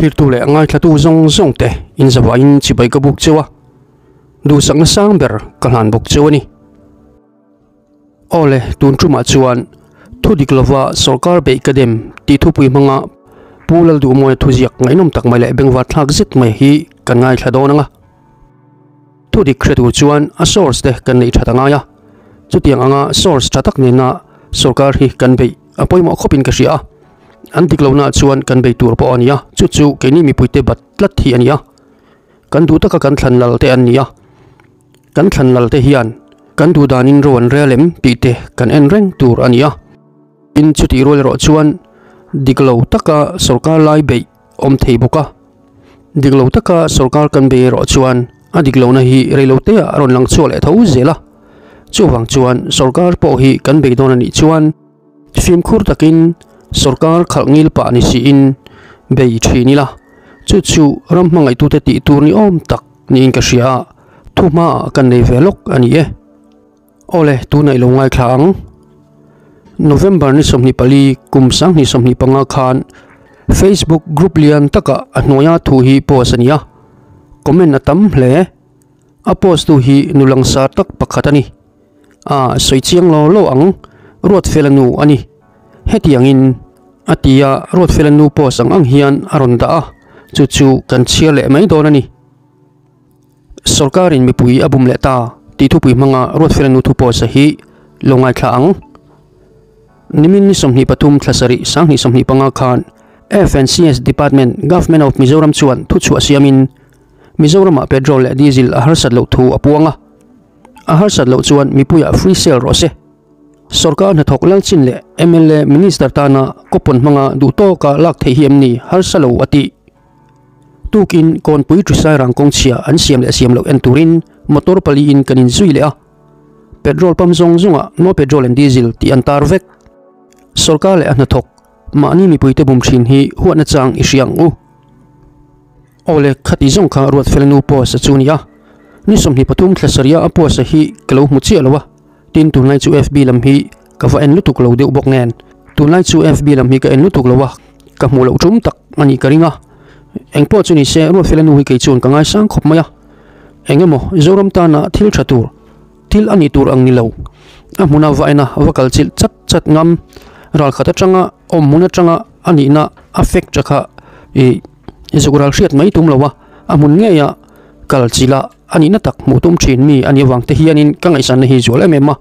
Thlirtu leh ngaithlatu zawng zawng te inzavaiin chibai ka buk cheu a, duhsakna sang ber ka hlan bawk cheu a ni. Aw le, tun tumah chuan thu dik lova sorkar beih ka dem tih thupui hmanga Pu Lalduhmawia thuziak ngaihnawm tak mai leh bengvar thlak zet mai hi kan ngaithla dawn ang a. Thu dik hre tur chuan a source te kan neih that a ngai a, chutiang anga source tha tak nena sorkar hi kan beih a pawimawh khawpin ka hria a, an dik lohnaah chuan kan bei tur pawh a ni a, chu chu keini mipuite bat tlat hi a ni a, kan duh taka kan thlan lal te an ni a, kan thlan lal te hian kan duh danin ro an rel em tih te kan en reng tur a ni a, tin chutih rual erawh chuan dik lo taka sorkar lai beih awm thei bawk a. Dik lo taka sorkar kan bei erawh chuan a dik lohna hi rei lo teah a rawn lang chhuak leh tho zel a. Chuvang chuan sorkar pawh hi kan bei dawn a nih chuan fimkhur takin sorkar khalh ngil pah ni siin bei thin ila. Chu chu ram hmangaihtute tih tur ni awm tak niin ka hria a, thu hmaah kan nei ve lawk a ni e. Awle, tunah i lo ngaithla ang. November ni 24 kum 2025 khan Facebook group lian takah a hnuaia thu hi post a ni a, comment a tam hle. A post tu hi nu langsar tak pakhat a ni. A sawi chiang lo lo ang, Ruatfela nu a ni. Hetiangin a ti a, Ruatfela nu post ang ang hian a rawn dah a, chu chu kan chhiar leh mai dawn a ni. Sorkarin mipui a bum leh ta tih thupui hmanga Ruatfela nu thu pawisa hi lo ngaithla ang. Nimin ni 23 thla sarih 2025 khan FNCS Department, Government of Mizoram chuan thuchhuah siamin Mizoramah petrol leh diesel a harsat loh thu a puang a. A harsat loh chuan mipuiah free sale rawh se. Sorkar hnathawk lalchin leh mla Minister tana coupon hmanga duhtawka lak theih hi em ni harsa lo a tih. Tukin Kawnpui Trisai rang kawng chhia an siam leh siam loh en turin motor paliin kan inzui leh a. Petrol pump zawng zawngah no petrol and diesel tih an tar vek. Sorkar leh a hnathawk mahni mipuite bum thin hi huatna chang i hria ang u. Awle, khati zawng kha Ruatfela nu post a chu ni a. Ni 23 thla sarih a post a hi ka lo hmu chiah lo a. Tin tunlai chu FB lam hi ka va en lutuk lo deuh bawk nen. Tunlai chu FB lam hi ka en lutuk lo a, ka hmuh loh tum tak a nih ka ring a. Engpawh chu ni se Ruatfela nu hi kei chuan ka ngaisang khawp mai a. Eng emaw Zoram tana thil tha tur, thil a nih tur ang ni lo. A hmuna va en a, va kal chilh chat chat ngam. Ralkhat atanga awm hmun atanga a nihna a fact kha ih zuk ral hriat mai tum lo a, a hmun ngeia kal chilh a. A nihna tak hmuh tum thin mi a nih avang te hianin ka ngaihsanna hi zual em em a,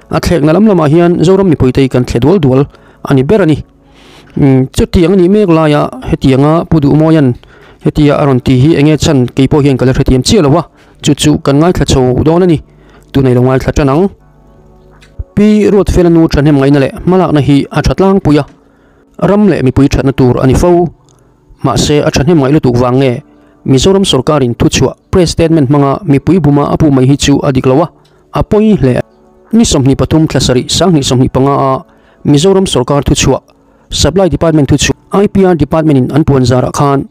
a thlekna lam lamah hian Zoram mipuite hi kan thle dual dual a ni ber a ni. Chutiang a nih mek laia hetianga Pu Duhmawia'n hetia a rawn ti hi enge chhan kei pawh hian ka la hrethiam chiah lo a, chu chu kan ngaithla chho dawn a ni. Tunei lo ngaithla tan ang. Pi Ruatfela nu thahnem ngaihna leh hmalakna hi a tha tlangpui a, ram leh mipui thatna tur a ni fo. Mahse, a thahnem ngaih lutuk vang nge Mizoram sorkarin thuchhuah, press statement, hmanga mipui buma a puh mai hi chu a dik lo a, a pawi hle. Ni 23 thla sarih 2025 a Mizoram sorkar thuchhuah, Supply Department thuchhuah, IPR Department in an puan zarah khan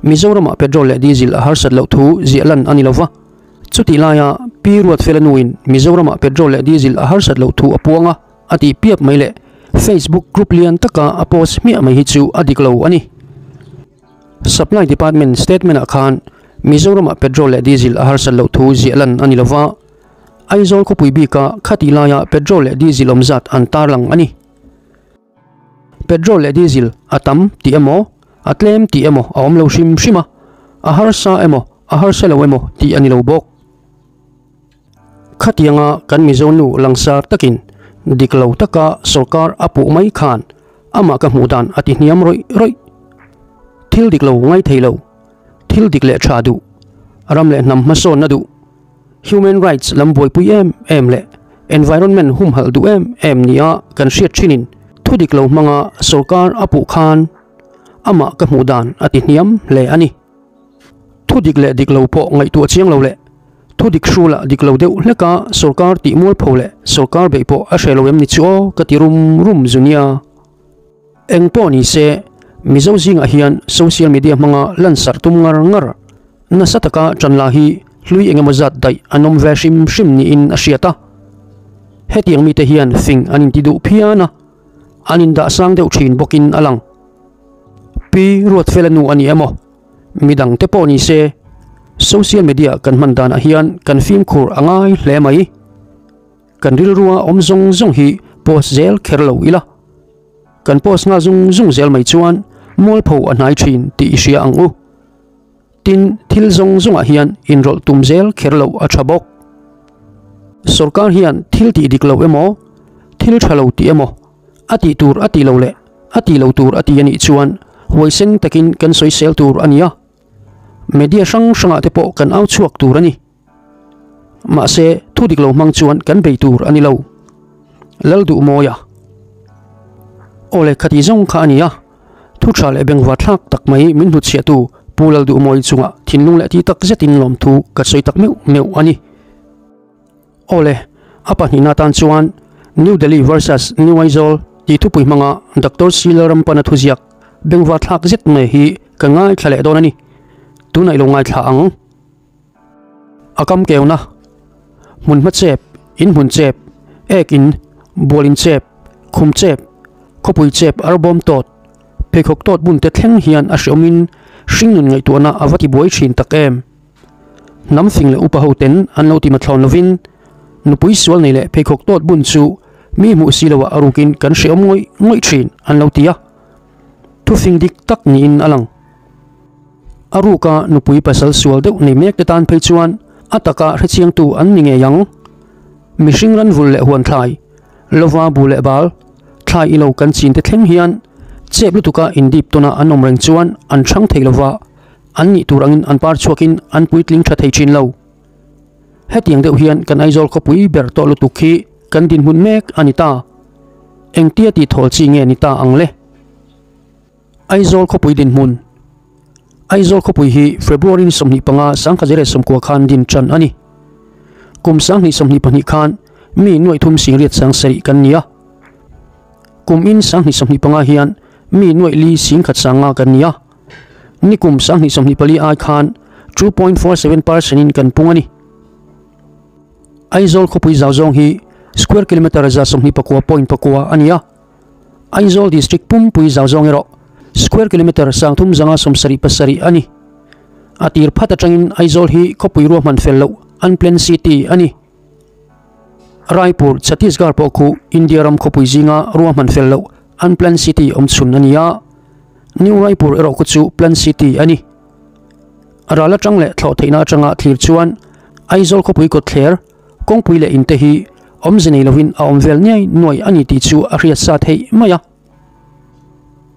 Mizoramah petrol leh diesel a harsat loh thu ziah lan a ni lova. Chutih laia Pi Ruatfela nuin Mizoramah petrol leh diesel a harsat loh thu a puang a, A tih piap mai leh Facebook group lian taka a post hmiah mai hi chu a dik lo a ni. Supply Department statement ah khan Mizoramah petrol leh diesel a harsat loh thu ziah lan a ni lova, Aizawl khawpui bika khatih laia petrol leh diesel awm zat an tarlang a ni. Petrol leh diesel a tam tih emaw, a tlem tih emaw a awm lo hrim hrim a, a harsa emaw, a harsa lo emaw tih a ni lo bawk. Khatianga kan Mizo nu langsar takin dik lo taka sorkar a puh mai khan amah ka hmuh dan a ti hniam rawih rawih. Thil dik lo ngai thei lo, thil dik leh tha duh, ram leh hnam hmasawnna duh, human rights lam buaipui em em leh environment humhalh duh em em nia kan hriat thinin thu dik lo hmanga sorkar a puh khan amah ka hmuh dan a ti hniam hle a ni. Thu dik leh dik lo pawh ngaihtuah chiang lo leh thu dik hrulah dik lo deuh hleka sorkar tih mualpho leh sorkar beih pawh a hre lo em ni chu aw ka ti rum rum zu nia. Eng pawh ni se Mizo zingah hian social media hmanga lansarh tum ngar ngar nasa taka ṭan la hi hlui eng emaw zat daih an awm ve hrim hrim niin a hriat a. Hetiang mite hian fing an inti duh phian a, an indah sang deuh ṭhin bawkin a lang. Pi Ruatfela nu a ni emaw, midang te pawh ni se, social media kan hman danah hian kan fimkhur a ngai hle mai. Kan rilrua awm zawng zawng hi post zel kher lo ila. Kan post nghal zung zung zel mai chuan mualpho a hnai thin tih i hria ang u. Tin, thil zawng zawngah hian inrawlh tum zel kher loh a tha bawk. Sorkar hian thil tih dik lo emaw, thil tha lo tih emaw, a tih tur a tih lo leh a tih lo tur a ti a nih chuan huaisen takin kan sawisel tur a ni a. Media hrang hrangah te pawh kan au chhuak tur a ni. Mahse, thu dik lo hmang chuan kan bei tur a ni lo. Lalduhmawia. Awle khati zawng kha a ni a, thu tha leh bengva thlak tak mai min hnutchhiahtu Pu Lalduhmawii chungah thinlung leh ti tak zetin lawmthu ka sawi tak meuh meuh a ni. Awle, a pahnihna atan chuan New Delhi versus New Aizawl tih thupui hmanga Doctor C Lalrampana thuziak bengva thlak zet mai hi ka ngaithla leh dawn a ni. Tunah i lo ngaithla ang. A kam keuna, hmun hma chep, in hmun chep, ek in, bual in chep, khum chep, khawpui chep arbawm tawt, pheikhawk tawt bun te thleng hian a hreawmin hringnun ngaihtuahna a va ti buai thin tak em. Hnam fing leh upa ho ten an lo ti mathlawn lovin nupui sual nei leh pheikhawk tawt bun chu mi hmuh si loah a rukin kan hreawm ngawih ngawih thin an lo ti a, thufing dik tak niin a lang. A ruka nupui pasal sual deuh nei mek te tan phei chuan a taka hrechiangtu an ni ngei ang. Mihring ranvul leh huan thlai, lova bu leh bal, thlai ilo kan chin te thleng hian chep lutuka indip tawna an awm reng chuan an hrang thei lova, an nih tur angin an par chhuakin an puitling tha thei thin lo. Hetiang deuh hian kan Aizawl khawpui ber tawh lutuk hi kan dinhmun mek a ni ta. Engtia tih thawl chi nge ni ta ang le? Aizawl khawpui dinhmun Aizawl khawpui hi February ni 25 1990 khan din tan a ni. Kum 2022 khan mi nuaih thum singriat sang sarih kan ni a. Kum in 2025 hian mi nuaih li sing khat sanga kan ni a. Ni kum 2024 ai khan 2.47% in kan pung a ni. Aizawl khawpui zau zawng hi square kilometre 129.9 a ni a. Aizawl District pumpui zau zawng erawh square kilometre 377 a ni. A tir phat atangin Aizawl hi khawpui ruahman fel loh unplanned city a ni. Raipur, Chhattisgarh pawh khu India ram khawpui zinga ruahman fel loh unplanned city awm chhun a ni a, New Raipur erawh khu chu planned city a ni. Ral atang leh thlawh theihna atanga thlir chuan Aizawl khawpui kawtthler, Kawngpui leh inte hi awmze nei lovin a awm vel niai nuai a ni tih chu a hriat sa theih mai a.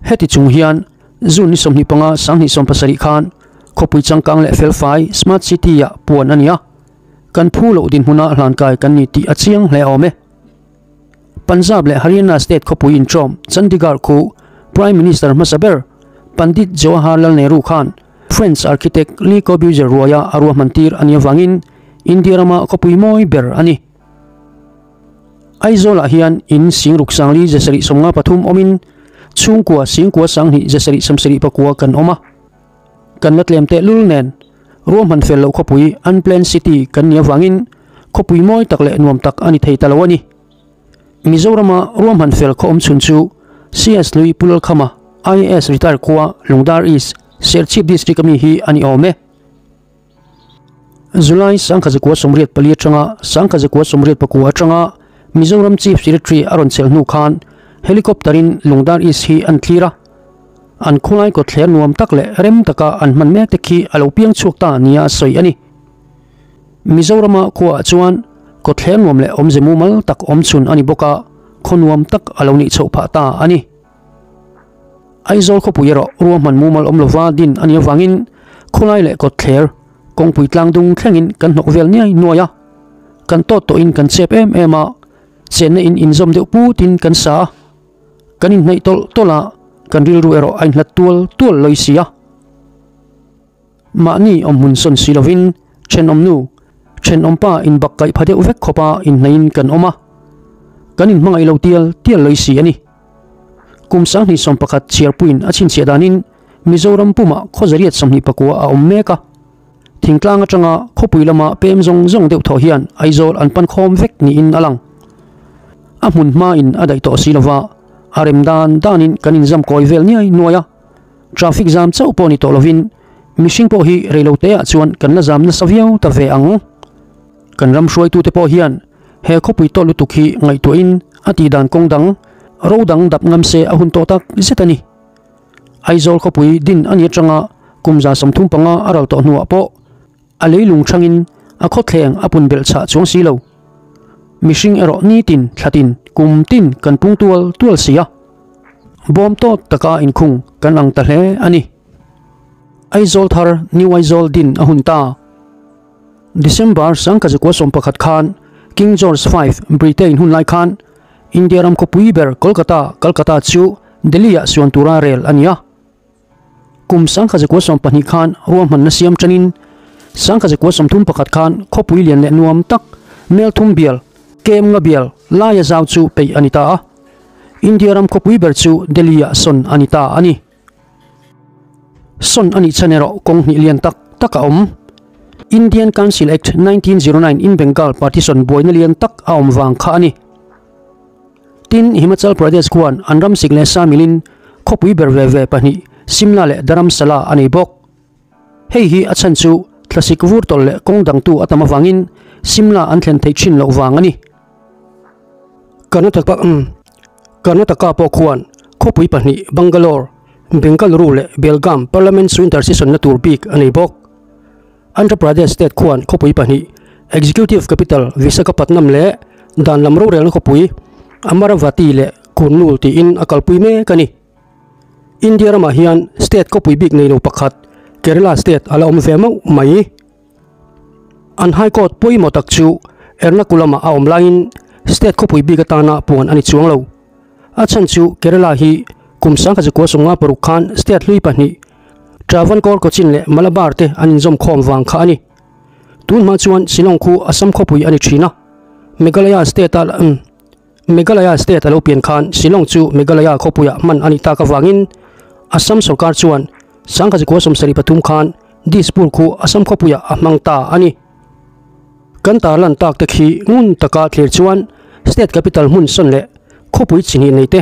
Heti chung hian June ni 25 2017 khan khawpui changkang leh felfai Smart City ah puan a ni a, kan phu loh dinhmuna hlankai kan ni tih a chiang hle awm e. Punjab leh Haryana state khawpui inṭawm Chandigarh khu Prime Minister hmasa ber Pandit Jawaharlal Nehru khan French architect Le Corbusier ruaia a ruahman tir a nih avangin India rama khawpui mawi ber a ni. Aizawlah hian in singruk sangli zasarih sawmnga pathum awmin chhungkua singkua sanghnih zasarih sawmsarih pakua kan awm a. Kan la tlem tehlul nen ruahman fel loh khawpui unplanned city kan nih avangin khawpui mawi tak leh nuam tak a ni thei ta lo a ni. Mizorama ruahman fel khaw awm chhun chu CS Lui Pu Lalkhama, IAS Retire khua Lungdar East, Serchhip District ami hi a ni awm e. July 1984 atanga 1984 atanga Mizoram Chief Secretary a rawn chelh hnu khan Helicopter in Lungdar East hi an thlir a. An khawlai kawtthler nuam tak leh rem taka an hman mek te khi a lo piang chhuak ta nia a sawi a ni. Mizorama khuaah chuan kawtthler nuam leh awmze mumal tak awm chhun a ni bawk a, khaw nuam tak a lo nih chhoh phah ta a ni. Aizawl khawpui erawh ruahman mumal awm lova din a nih avangin khawlai leh kawtthler kawngpui tlang dung thlengin kan hnawk vel niai nuai a, kan tawt tawhin kan chep em em a, chenna in inzawm deuh putin kan sa a, kan inhnaih tawlh tawlh a, kan rilru erawh a inhlat tual tual lawi si a. Mahni awmhmun sawn si lovin thenawmnu, thenawmpa inbak kaih pha deuh vek khawpa inhnaihin kan awm a, kan inhmangaih lo tial tial lei si a ni. Kum 2011 chhiarpuiin a chhinchhiah danin Mizoram pumah khawzariat 24 a awm mek a, thingtlang atanga khawpui lama pem zawng zawng deuh thaw hian Aizawl an pan khawm vek niin a lang. A hmun hmain a daih tawh si lova, a rem dan danin kan inzam kawi vel niai nuai a. Traffic jam chauh pawh ni tawh lovin mihring pawh hi reiloteah chuan kan la zam nasa viau ta ve ang. Kan ram hruaitute pawh hian he khawpui tawh lutuk hi ngaihtuahin a tihdan kawng dang, ro dang dap ngam se a hun tawh tak zet a ni. Aizawl khawpui din a ni atanga kum 35 a ral tawh hnuah pawh a leilung thangin a khawthleng a pun belh chhah chuang si lo. Mihring erawh nitin, thlatin, kum tin kan pung tual tual si a. Bawm tawt taka inkhung kan ang ta hle a ni. Aizawl thar, New Aizawl din a hun ta. December 1911 khan King George V Britain hun lai khan India ram khawpui ber Kolkata, Calcutta, chu Delhi-ah suan tura rel a ni a. Kum 1920 khan ruahmanna siam tanin 1931 khan khawpui lian leh nuam tak Melthum bial, Kem nga bial, laia zau chu peih a ni ta a. India ram khawpui ber chu Delhi-ah sawn a ni ta a ni. Sawn a nih chhan erawh kawng hnih lian tak tak a awm. Indian Council Act 1909 in Bengal partition buaina lian tak a awm vang kha a ni. Tin, Himachal Pradesh khuan an ram sik leh sa milin khawpui ber ve ve pahnih Simla leh Dharamsala a nei bawk. Hei hi a chhan chu thlasik vur tawlh leh kawng dangtu a tam avangin Simla an thlen theih thin loh vang a ni. Karnataka Karnataka pawh khuan khawpui pahnih Bangalore, Bengaluru leh Belgaum Parliament Winter Session na tur bik a nei bawk. Andhra Pradesh state khuan khawpui pahnih Executive Capital Visakhapatnam leh dan lam rorelna khawpui Amaravati leh Kurnool tiin a kalpui mek a ni. India ramah hian state khawpui bik nei lo pakhat Kerala state a la awm ve mauh mai. An High Court pawimawh tak chu Ernakulam-ah a awm laiin state khawpui bik atana puan a ni chuang lo. A chhan chu Kerala hi kum 1956 khan state hlui pahnih Travancore Cochin leh Malabar te an inzawm khawm vang kha a ni. Tun hma chuan Shillong khu Assam khawpui a ni thin a, Meghalaya state-a Meghalaya state a lo pian khan Shillong chu Meghalaya khawpuiah hman a nih tak avangin Assam sorkar chuan 1973 khan Dispur khu Assam khawpuiah a hmang ta a ni. Kan tarlan tak te khi ngun taka thlir chuan state capital hmun sawn leh khawpui chi hnih nei te,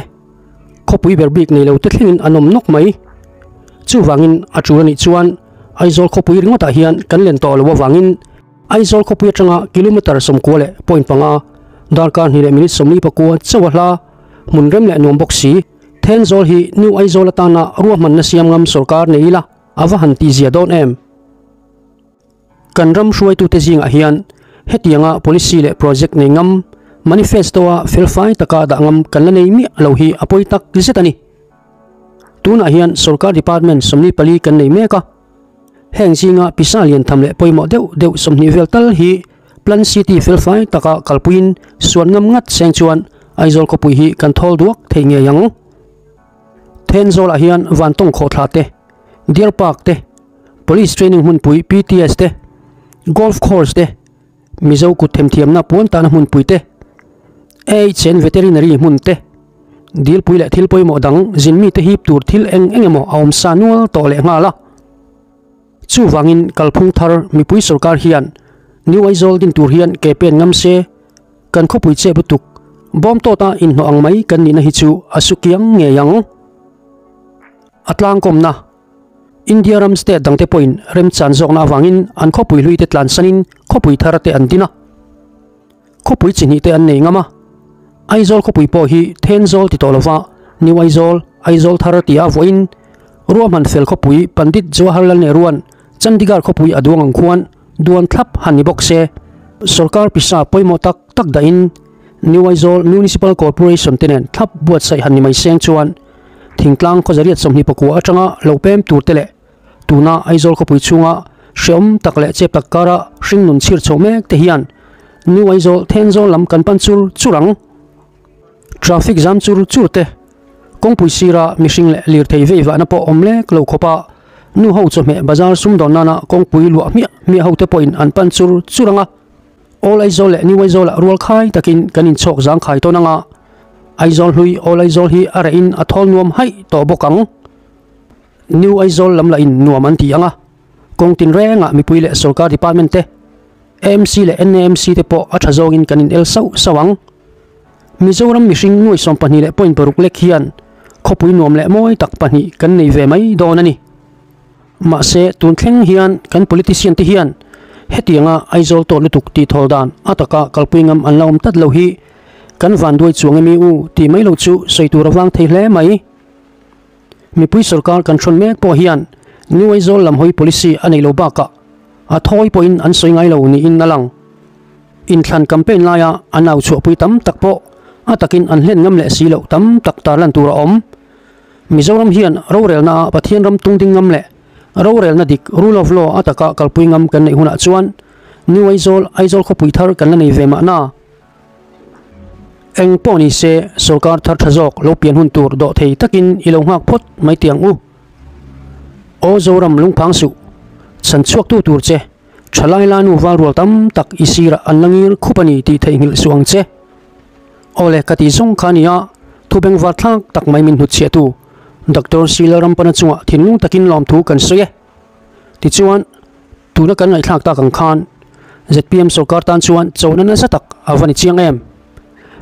khawpui ber bik nei lo te thlengin an awm nawk mai. Chuvangin a tul a nih chuan Aizawl khawpui ringawtah hian kan len tawh lo avangin Aizawl khawpui atanga kilometre 90 leh point panga, darkar hnih leh minute 44 chauh a hla, hmun rem leh nuam bawk si. Thenzawl hi New Aizawl atana ruahmanna siam ngam sorkar nei ila a va han tihzia dawn em? Kan ram hruaitute zingah hian hetianga policy leh project nei ngam, manifesto-a felfai taka dah ngam kan la nei miah lo hi a pawi tak zet a ni. Tunah hian sorkar department 44 kan nei mek a. Heng zinga pisa lian tham leh pawimawh deuh deuh 20 vel tal hi Plan City felfai taka kalpuiin suan ngam ngat seng chuan Aizawl khawpui hi kan thawl duak thei ngei ang. Thenzawlah hian Vantawng khawhthla te, Deer Park te, Police Training hmunpui PTS te, Golf Course te, Mizo kut themthiamna puan tahna hmunpui te, AHN Veterinary hmun te, dilpui leh thil pawimawh dang zin mite hip tur thil eng eng emaw a awm sa nual tawh leh nghal a. Chuvangin kalphung thar mipui sorkar hian New Aizawl din tur hian ke pen ngam se, kan khawpui che lutuk bawm tawta inhnawh ang mai kan nihna hi chu a su kiang ngei ang. A tlangkawmna. India ram state dangte pawhin remchan zawkna avangin an khawpui hluite tlansanin khawpui thar te an din a. Khawpui chi hnih te an nei ngam a. Aizawl khawpui pawh hi Thenzawl ti tawh lova New Aizawl, Aizawl thar tia vawiin ruahman fel khawpui Pandit Jawaharlal Nehru-a'n Chandigarh khawpui a duang ang khuan duan thlap han ni bawk se. Sorkar pisa pawimawh tak tak dahin New Aizawl Municipal Corporation te nen thlap buatsaih han ni mai seng chuan thingtlang khawzariat 24 atanga lo pem tur te leh Tuna Aizawl khawpui chhunga hreawm tak leh chep tak kara hringnun chhir chho mek te hian New Aizawl Thenzawl lam kan pan chur chur ang. Traffic jam chur chur te, kawngpui sira mihring leh lirthei vei vahna pawh awm lek lo khawpa nu ho chawhmeh bazar sumdawn nana kawngpui luah hmiah hmiah ho te pawhin an pan chur chur ang a. Old Aizawl leh New Aizawl ah rual khai takin kan inchhawk zangkhai tawn ang a, Aizawl hlui Old Aizawl hi a reh in a thawl nuam haih tawh bawk ang. New Aizawl lam lahin nuam an ti ang a, kawng tinrengah mipui leh sorkar department te, AMC leh NAMC te pawh a tha zawngin kan in el sauh sauh ang. Mizoram mihring nuai 12 leh point paruk lek hian Khawpui nuam leh mawi tak pahnih kan nei ve mai dawn a ni. Mahse, tun thleng hian kan politician te hian hetianga Aizawl tawh lutuk tih thawl dan a taka kalpui ngam an la awm tlat lo hi kan vanduai chuang emi u tih mai lo chu sawi tur a vang thei hle mai. Mipui sorkar kan hrawn mek pawh hian New Aizawl lam hawi policy a neih lo bakah a thawi pawhin an sawi ngai lo niin a lang. Inthlan campaign laia an au chhuahpui tam tak pawh a takin an hlen ngam leh si loh tam tak tarlan tur a awm. Mizoram hian rorelna ah Pathian ram tung ding ngam leh rorelna dik, rule of law, a taka kalpui ngam kan neih hunah chuan New Aizawl, Aizawl khawpui thar kan la nei ve mahna. Eng pawh ni se sorkar thar tha zawk lo pian hun tur dawh thei takin i lo nghak phawt mai tih ang u. Aw Zoram lungphang suh, chhan chhuaktu tur che, thalai la nu val rual tam tak i sirah an la ngir khup a ni tih theihnghilh suh ang che. Awle ka tih zawng kha a ni a, thu bengvar thlak tak mai min hnutchhiahtu Doctor Sila Rampana chungah thinlung takin lawmthu kan sawi e. Tichuan, tuna kan ngaihthlak tak ang khan zpm sorkar tan chuan chona nasa tak a va ni chiang em.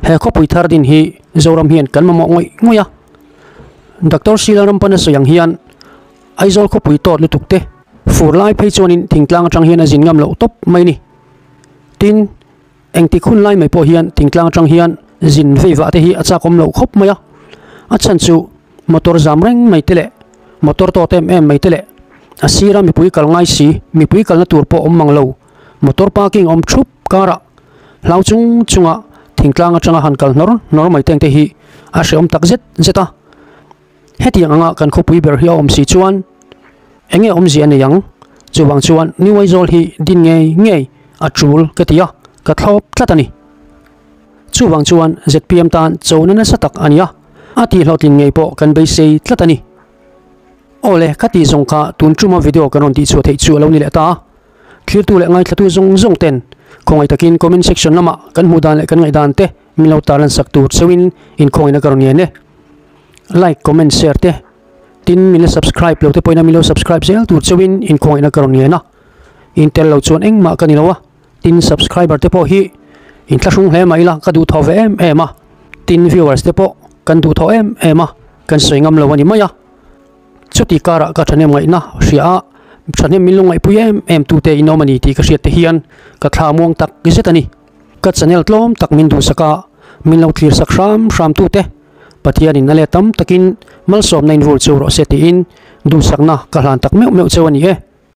He khawpui thar din hi Zoram hian kan mamawh ngawih ngawih a. Doctor Sila Rampana sawi ang hian Aizawl khawpui tawt lutuk te fur lai phei chuanin thingtlang atang hian a zin ngam loh tawp mai a ni. Tin, Engtik hun lai mai pawh hian thingtlang atang hian zin vei vah te hi a chakawm loh khawp mai a, a chhan chu motor zam reng mai te leh motor tawt em em mai te leh a sira mipui kal ngai si mipui kalna tur pawh awm mang lo motor parking awm thup karah hlau chung chunga thingtlang atanga han kal hnawr hnawr mai teng te hi a hrehawm tak zet zet a. Hetiang anga kan khawpui ber hi a awm si chuan eng nge awmzia a nei ang? Chuvang chuan New Aizawl hi din ngei ngei a tul ka ti a, ka thlawp tlat a ni. Chuvang chuan zpm tan chona nasa tak a ni a, a tihhlawhtlin ngei pawh kan beisei tlat a ni. Awle, ka tih zawng kha tun tuma video kan rawn tihchhuah theih chu a lo ni leh ta a. Thirtu leh ngaithlatu zawng zawng ten khawngaih takin comment section lamah kan hmuh dan leh kan ngaihdan te min lo tarlan sak tur cheuhin inkhawngaihna ka rawn ngen e. Like, comment, share te tin min la subscribe lo te pawhin a min lo subscribe zel tur cheuhin inkhawngaihna ka rawn ngen a. In tel lo chuan engmah ka ni lo a, tin subscriber te pawh hi inthlahrung hle mah ila ka duhthawh ve em em a, tin viewers te pawh kan duhthawh em em a, kan sawi ngam lo a ni mai a. Chuti karah ka thahnem ngaihna hria a, thahnem min lo ngaihpui em em tute in awm a ni tih ka hriat te hian ka thla muang tak zet a ni. Ka channel tlawm tak min duhsak a, min lo thlir sak hram hram tute Pathianin a let tam takin malsawmna in vur cheu rawh se tiin duhsakna ka hlan tak meuh meuh cheu a ni e.